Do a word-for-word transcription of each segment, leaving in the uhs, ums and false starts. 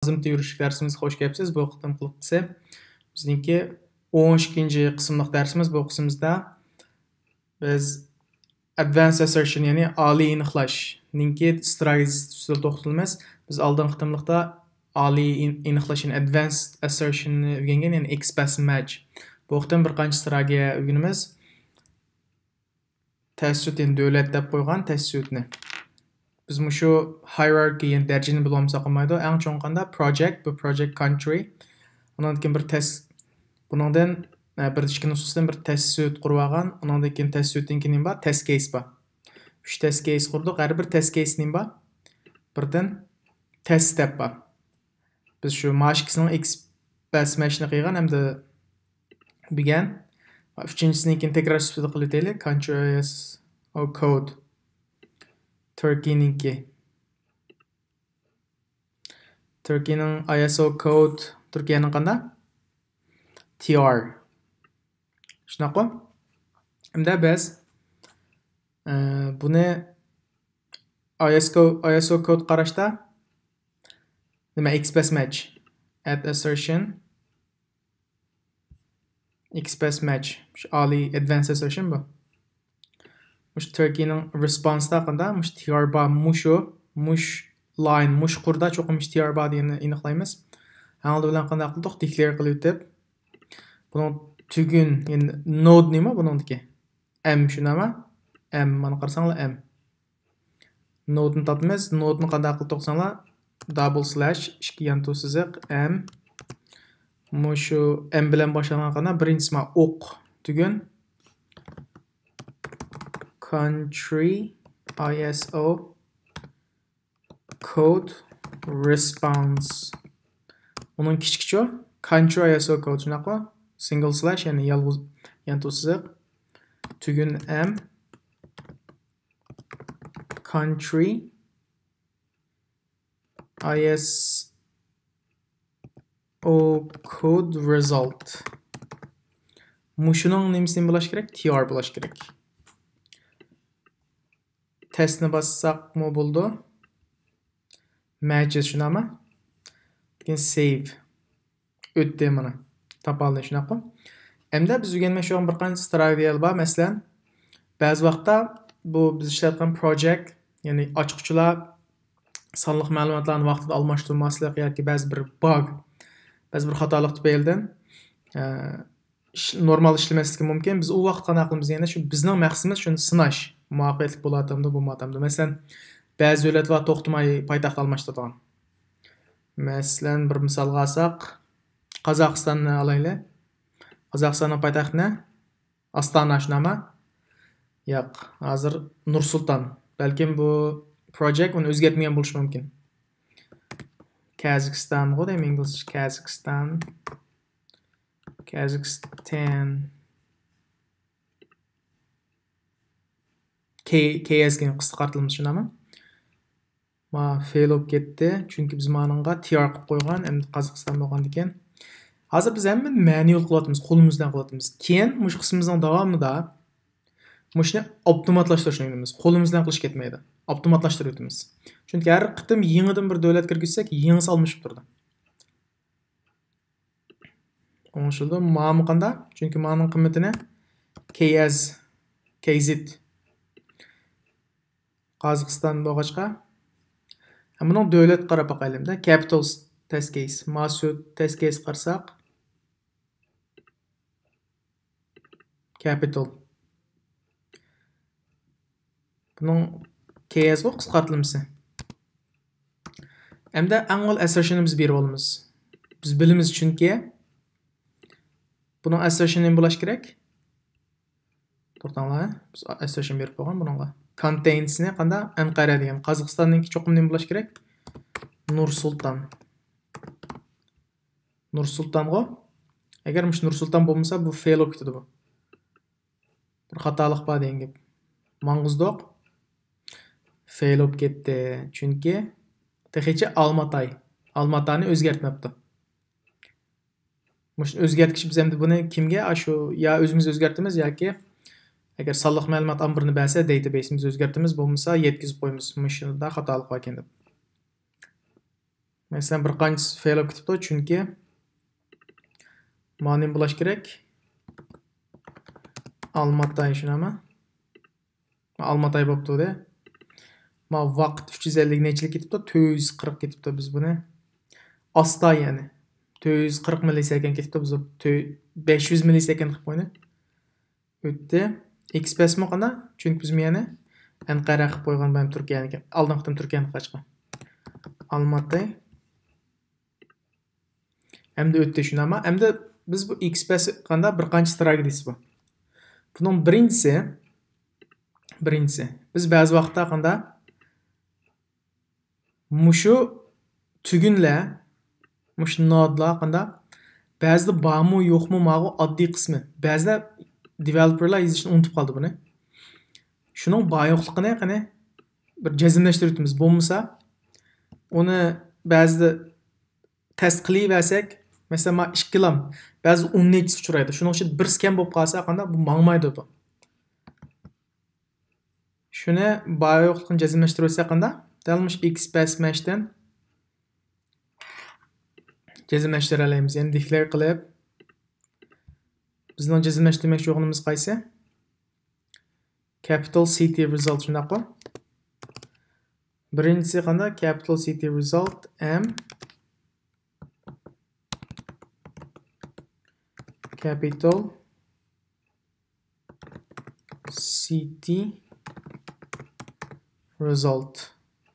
مۇلازىمىتى يۈرۈشلۈك دەرسىمىزگە خوش كەپسىز. بۇ قېتىمقى قىسىم بىزنىڭكى ئون ئىككىنچى قىسىملىق دەرسىمىز. بۇ قىسمىمىزدا بىز advanced assertion، يەنى ئالىي ئېنىقلاشنىڭكى سترايز ئۈستىدە توختىلىمىز. بىز ئالدىنقى قېتىملىقتا ئالىي ئېن-، ئېنىقلاش، يەنى advanced assertion نى ئۆگەنگەن، يەنى ئېكسپرېس مەچ. بۇ قېتىم بىر قانچە ستراگىيە ئۆگىنىمىز. تەسىس سۈت، يەنى دۆلەت دەپ قويغان تەسىس سۈتنى. بىز مۇشۇ ھايراركى، يەنى دەرىجىنى بىلىۋالمىساق بولمايدۇ. ئەڭ چوڭ قاندا پروجېكت، بۇ پروجېكت كانترى. ئۇنىڭدىن كېيىن بىر تەس-، بۇنىڭدىن، ئە، بىر ئىككى نۇسخىسىدىن بىر تەسىس سۈت قۇرۇۋالغان. ئۇنىڭدىن كېيىن تەسىس سۈتتىن كېيىن نېمە بار؟ تەسىس كەيس بار. ئۈچ تەسىس كەيس قۇردۇق. ھەر بىر تەسىس كەيس نېمە بار؟ بىردىن تەسىس دەپ بار. بىز شۇ ماش ئىككىسىنىڭ ئېكسپرېس مەچنى قىلغان ھەمدە بۈگۈن ئۈچىنچىسىنىڭكىنى تەكرار سۈپىتىدە قىلىۋېتەيلى. كانترى ئاي ئېس ئو كود. تۈركىيەنىڭكى. تۈركىيەنىڭ ئاي ئېس ئو كود، تۈركىيەنىڭ قانداق؟ تى ئار. شۇنداققۇ؟ ئەمدى بىز، ئە، بۇنى ئاي ئېس ئو، ئاي ئېس ئو كود قاراشتا نېمە، ئېكسپرېس مەچ، ئەد ئەسسېرشن، ئېكسپرېس مەچ، شۇ ئالىي، ئادۋانس ئەسسېرشن بۇ. مۇشۇ تۈركىيەنىڭ رېسپونستا قاندا، مۇشۇ تى ئار بار، مۇشۇ، مۇش لاين، مۇش قۇردا چوقۇم مۇشۇ تى ئار بار دېگەننى ئېنىقلايمىز. ئەڭ ئالدى بىلەن قانداق قىلدۇق؟ دېكلېر قىلىۋېتىپ، بۇنىڭ تۈگۈن، يەنى نود نېمە بۇنىڭدىكى؟ ئەم شۇنداقمۇ؟ ئەم، مانا قارىساڭلار، ئەم. نودنى تاپىمىز. نودنى قانداق قىلىپ توقۇساڭلار، دابل سلاش، ئىككى يانتۇ سىزىق، ئەم. مۇشۇ ئەم بىلەن باشلانغان قانداق؟ بىرىنچىسى ما ئوق تۈگۈن. كانترى ئاي ئېس ئو كود رېسپونس. ئۇنىڭ كىچىكىچە كانترى ئاي ئېس ئو كود، شۇنداققۇ؟ سىنگل سلاش، يەنى يالغۇز يانتۇ سىزىق. تۈگۈن ئەم كانترى ئاي ئېس ئو كود رېزالت. مۇشۇنىڭ نېمىسى نېمە بولۇش كېرەك؟ تى ئار بولۇش كېرەك. تېستنى باسساقمۇ بولىدۇ. مەچىز شۇنداقمۇ؟ كېيىن سېيۋ. ئۆتتى مانا. تاپالدى شۇنداققۇ؟ ئەمدى بىز ئۆگەنمەكچى بولغان بىر قانچە سترايدىيەل بار. مەسىلەن، بەزى ۋاقىتتا بۇ بىز ئىشلەتكەن پروجېكت، يەنى ئاچقۇچلار سانلىق مەلۇماتلارنى ۋاقتىدا ئالماشتۇرماسلىق ياكى بەزى بىر باگ، بەزى بىر خاتالىق تۈپەيلىدىن، ئە، ئىش-، نورمال ئىشلىمەسلىكى مۇمكىن. بىز ئۇ ۋاقىت قانداق قىلىمىز؟ يەنە شۇ بىزنىڭ مەقسىتىمىز شۇنى سىناش. مۇۋەپپەقىيەتلىك بولاتامدۇ، بولماياتامدۇ؟ مەسىلەن، بەزى دۆلەتلەر توختىماي پايتەخت ئالماشتۇرىدىغان. مەسىلەن، بىر مىسالغا ئالساق، قازاقىستاننى ئالايلى. قازاقىستاننىڭ پايتەختى نە؟ ئاستانا شۇنداقمۇ؟ ياق، ھازىر نۇر سۇلتان. بەلكىم بۇ پروجېكت ئۇنى ئۆزگەرتمىگەن بولۇشى مۇمكىن. كازاخىستانغۇ دەيمەن ئىنگلىزچە. كازاخىستان. كازاخىستان. كەي-، كەي ئېس كېيىن قىسقارتىلمىسى شۇنداقمۇ؟ ما فېيل بولۇپ كەتتى، چۈنكى بىز مانىڭغا تى ئار قىلىپ قويغان، ئەمدى قازاقىستان بولغاندىكىن. ھازىر بىز ھەممىنى مەنۇئال قىلىۋاتىمىز، قولىمىز بىلەن قىلىۋاتىمىز. كېيىن مۇشۇ قىسمىمىزنىڭ داۋامىدا مۇشۇنى ئاپتوماتلاشتۇرۇشنى ئۆگىنىمىز. قولىمىز بىلەن قىلىش كەتمەيدۇ. ئاپتوماتلاشتۇرۇۋېتىمىز. چۈنكى ھەر قېتىم يېڭىدىن بىر دۆلەت كىرگۈزسەك، يېڭىسى ئالمىشىپ تۇرىدۇ. ئوڭشىلىدۇ. مامۇ قاندا؟ چۈنكى مانىڭ قىممىتىنى كەي ئېس، كەي زېد. قازاقىستان بولغاچقا، ھەم بۇنىڭ دۆلەت قاراپ باقايلى-دە. كەپىتال تېست كەيس، ماسۇت تېست كەيس قارىساق، كەپىتال. بۇنىڭ كەي ئېس بۇ قىسقارتىلمىسى. ئەمدى ئەڭ ئاۋۋال ئەسسېرشننى بىز بېرىپ ئالىمىز. بىز بىلىمىز، چۈنكى بۇنىڭ ئەسسېرشنى نېمە بولۇش كېرەك؟ توختاڭلار، بىز ئەسسېرشن بېرىپ بولغان بۇنىڭغا. كونتېينسنى قاندا؟ ئەنقەرە دېگەن. قازاقىستاننىڭكى چوقۇم نېمە بولۇش كېرەك؟ نۇر سۇلتان. نۇر سۇلتانغۇ؟ ئەگەر مۇشۇ نۇر سۇلتان بولمىسا، بۇ فېيل بولۇپ كېتىدۇ بۇ. بىر خاتالىق بار دېگەن گەپ. ماڭغۇزدۇق. فېيل بولۇپ كەتتى. چۈنكى تېخىچە ئالماتاي. ئالماتانى ئۆزگەرتمەپتۇ. مۇشۇ ئۆزگەرتكۈچ بىز ئەمدى بۇنى كىمگە، ئاشۇ يا ئۆزىمىز ئۆزگەرتىمىز ياكى ئەگەر سانلىق مەلۇمات ئامبىرىنى بەرسە، دەيتابەيسىمىز ئۆزگەرتىمىز، بولمىسا يەتكۈزۈپ قويىمىز، مۇشۇندا خاتالىق باركەن دەپ. مەسىلەن، بىر قانچىسى فېيل بولۇپ كېتىپتۇ، چۈنكى ما نېمە بولاش كېرەك؟ ئالماتاي، شۇنداقمۇ؟ ئالماتاي بوپتۇ دە. ما ۋاقىت ئۈچ يۈز ئەللىك نەچچىلىك كېتىپتۇ؟ تۆت يۈز قىرىق كېتىپتۇ. بىز بۇنى ئاستا، يەنى تۆت يۈز قىرىق مىللىسېكەند كېتىپتۇ. بىز تۆ-، بەش يۈز مىللىسېكەند قىلىپ قويدى. ئۆتتى. ئېكسپرېسمۇ قانداق؟ چۈنكى بىز يەنە ئەنقەرە قىلىپ قويغان بىلەن تۈركىيەنىكى. ئالدىنقى قېتىم تۈركىيەنى قىلغاچقا. ئالماتاي. ئەمدى ئۆتتى، شۇنداقمۇ؟ ئەمدى بىز بۇ ئېكسپرېس قانداق بىر قانچە ستراگېدىس بار. بۇنىڭ بىرىنچىسى، بىرىنچىسى، بىز بەزى ۋاقىتتا قانداق مۇشۇ تۈگۈنلەر، مۇشۇ نودلار قانداق بەزىدە بارمۇ يوقمۇ ماغۇ ئاددىي قىسمى. بەزىدە دېۋېلوپېرلار يېزىشنى ئۇنتۇپ قالدى بۇنى. شۇنىڭ بار يوقلۇقىنى قېنى بىر جەزملەشتۈرۈۋېتىمىز. بولمىسا ئۇنى بەزىدە تەست قىلىۋەرسەك، مەسىلەن، ما ئىككىلام، بەزى ئون نەچچىسى ئۇچرايدۇ. شۇنىڭ ئۈچۈن بىرسى كەم بولۇپ قالسا، قانداق بۇ ماڭمايدۇ بۇ. شۇنى بار يوقلۇقىنى جەزملەشتۈرۈۋەتسەك قانداق؟ دەل مۇشۇ ئېكسپرېس مەشتىن جەزملەشتۈرەلەيمىز. يەنى دېكلېر قىلىپ، بىزنىڭ جەزملەشتۈرمەكچى بولغىنىمىز قايسى؟ كەپىتال سىتى رىزالت، شۇنداققۇ؟ بىرىنچىسى قانداق؟ كەپىتال سىتى رىزالت ئەم كەپىتال سىتى رىزالت.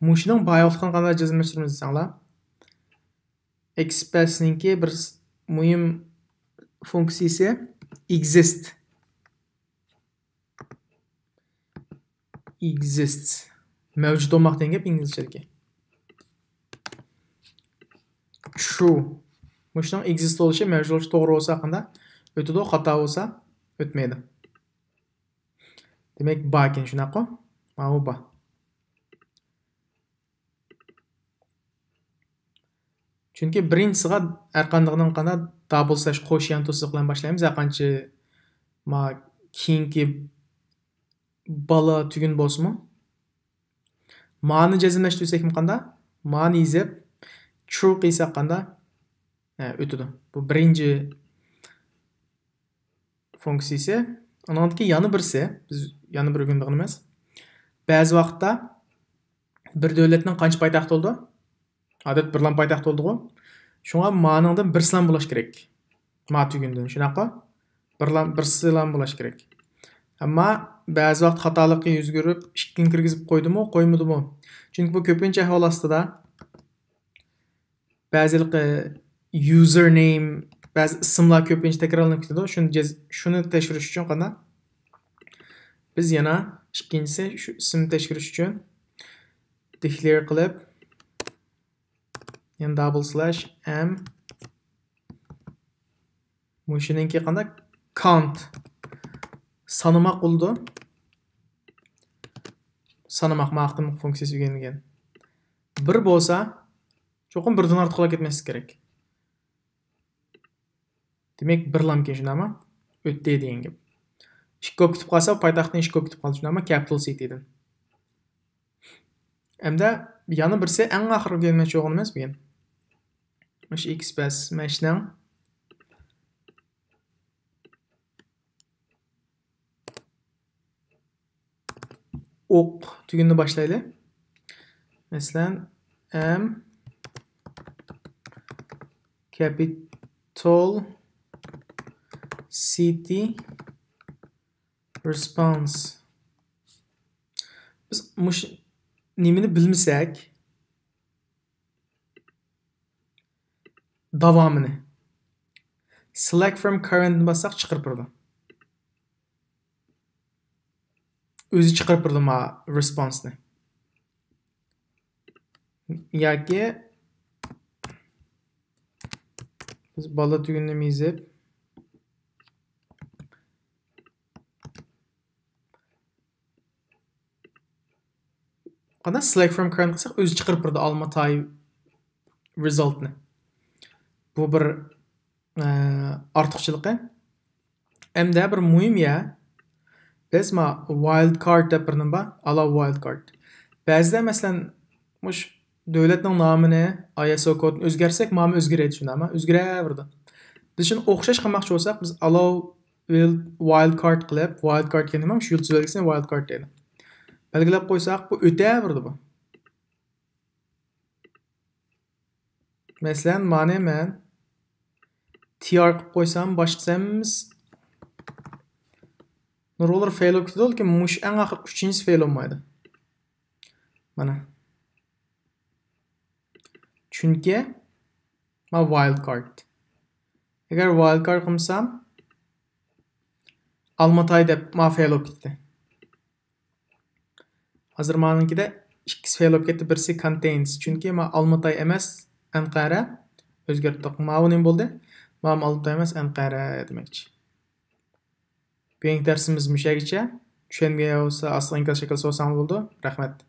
مۇشۇنىڭ بار يوقلۇقىنى قانداق جەزملەشتۈرىمىز دېسەڭلار؟ ئېكسپرېسنىڭكى بىر س-، مۇھىم فۇنكسىيىسى ئېگزىست. ئېگزىست. مەۋجۇت بولماق دېگەن گەپ ئىنگلىزچىدىكى. ترۇ. مۇشۇنىڭ ئېگزىست بولۇشى، مەۋجۇت بولۇشى توغرا بولسا قانداق ئۆتىدۇ، خاتا بولسا ئۆتمەيدۇ. دېمەك، بار ئىكەن، شۇنداققۇ؟ ماۋۇ بار. چۈنكى بىرىنچىسىغا ھەرقاندىقىنىڭ قانداق دابل سلاش قوش يان توسۇق بىلەن باشلايمىز. ھەرقانچە ما كېيىنكى بالا تۈگۈن بولسىمۇ. مانى جەزملەشتۈرسەكمۇ قانداق؟ مانى يېزىپ، ترۇ قىلساق قانداق؟ ھە، ئۆتىدۇ. بۇ بىرىنچى فۇنكسىيىسى. ئۇنىڭدىكى يەنە بىرسى، بىز يەنە بىر ئۆگىنىدىغىنىمىز. بەزى ۋاقىتتا بىر دۆلەتنىڭ قانچە پايتەختى بولىدۇ؟ ئادەتتە بىرلام پايتەختى بولىدىغۇ. شۇڭا مانىڭدىن بىرسىلام بولاش كېرەك. ما تۈگۈندىن، شۇنداققۇ؟ بىرلام، بىرسىلام بولاش كېرەك. ئەمما بەزى ۋاقىت خاتالىقى يۈز كۆرۈپ، ئىككىنى كىرگۈزۈپ قويدىمۇ، قويمىدىمۇ؟ چۈنكى بۇ كۆپىنچە ئەھۋال ئاستىدا بەزى ھېلىقى يۇزېرنېيم، بەزى ئىسىملار كۆپىنچە تەكرارلىنىپ كېتىدۇ. شۇنى جەز-، شۇنى تەكشۈرۈش ئۈچۈن قانداق؟ بىز يەنە ئىككىنچىسى شۇ ئىسىمنى تەكشۈرۈش ئۈچۈن دېكلېر قىلىپ، يەنە دابل سلاش ئەم. مۇشۇنىڭكى قانداق؟ كاونت. سانىماق بولىدۇ. سانىماق، ماقىم فۇنكسىيىسى ئۆگەنگەن. بىر بولسا، چوقۇم بىردىن ئارتۇقلاپ كەتمەسلىك كېرەك. دېمەك، بىرلامكەن، شۇنداقمۇ؟ ئۆتتى دېگەن گەپ. ئىككى بولۇپ كېتىپ قالسا، پايتەختتىن ئىككى بولۇپ كېتىپ قالدى، شۇنداقمۇ؟ كەپىتال سىتىدىن. ئەمدى يەنە بىرسى، ئەڭ ئاخىرقى ئۆگەنمەكچى بولغىنىمىز بۈگۈن. مۇشۇ ئېكسپرېس مەشنىڭ ئوق تۈگۈننى باشلايلى. مەسىلەن، ئەم كەپىتال سىتى رېسپونس. بىز مۇشۇ نېمىنى بىلمىسەك، داۋامىنى. سېلېكت فروم كاررېنت نى باسساق چىقىرىپ بېرىدۇ. ئۆزى چىقىرىپ بېرىدۇ ما رېسپونسنى. ياكى بىز بالا تۈگۈننى يېزىپ، قانداق سېلېكت فروم كاررېنت قىلساق، ئۆزى چىقىرىپ بېرىدۇ ئالماتاي رېزالتنى. بۇ بىر، ئە، ئارتۇقچىلىقى. ئەمدى بىر مۇھىم يەر، بىز ما ۋايلد كارد دەپ بىر نېمە بار، ئالاۋ ۋايلد كارد. بەزىدە، مەسىلەن، مۇش دۆلەتنىڭ نامىنى، ئاي ئېس ئو كودىنى ئۆزگەرتسەك، مانا ئۆزگىرەيدۇ، شۇنداقمۇ؟ ئۆزگىرەۋېرىدۇ. بىز شۇنى ئوخشاش قىلماقچى بولساق، بىز ئالاۋ ۋايلد كارت قىلىپ، ۋايلد كارت دېگەن نېمە؟ شۇ يۇلتۇز بەلگىسىنى ۋايلد كارت دەيدۇ. بەلگىلەپ قويساق، بۇ ئۆتەۋېرىدۇ بۇ. مەسىلەن، مانى مەن تىئار قىلىپ قويسام، باشقىسى ھەممىسى نۇرغۇنلىرى فېيل بولۇپ كېتىدۇ، لېكىن مۇشۇ ئەڭ ئاخىرقى ئۈچىنچىسى فېيل بولمايدۇ. مانا. چۈنكى ما ۋايلد كارت. ئەگەر ۋايلد كارت قىلمىسام، ئالماتاي دەپ ما فېيل بولۇپ كېتىتتى. ھازىر مانىڭكىدە ئىككىسى فېيل بولۇپ كەتتى، بىرسى كونتېينس. چۈنكى ما ئالماتاي ئەمەس، ئەنقەرە. ئۆزگەرتتۇق. ماۋۇ نېمە بولدى؟ ماۋۇ ئالماتاي ئەمەس، ئەنقەرە دېمەكچى. بۈگۈنكى دەرسىمىز مۇشۇ يەرگىچە. چۈشەنمىگەن بولسا ئاستىغا ئىنكاس شەكلى سورىساڭلار بولىدۇ. رەھمەت.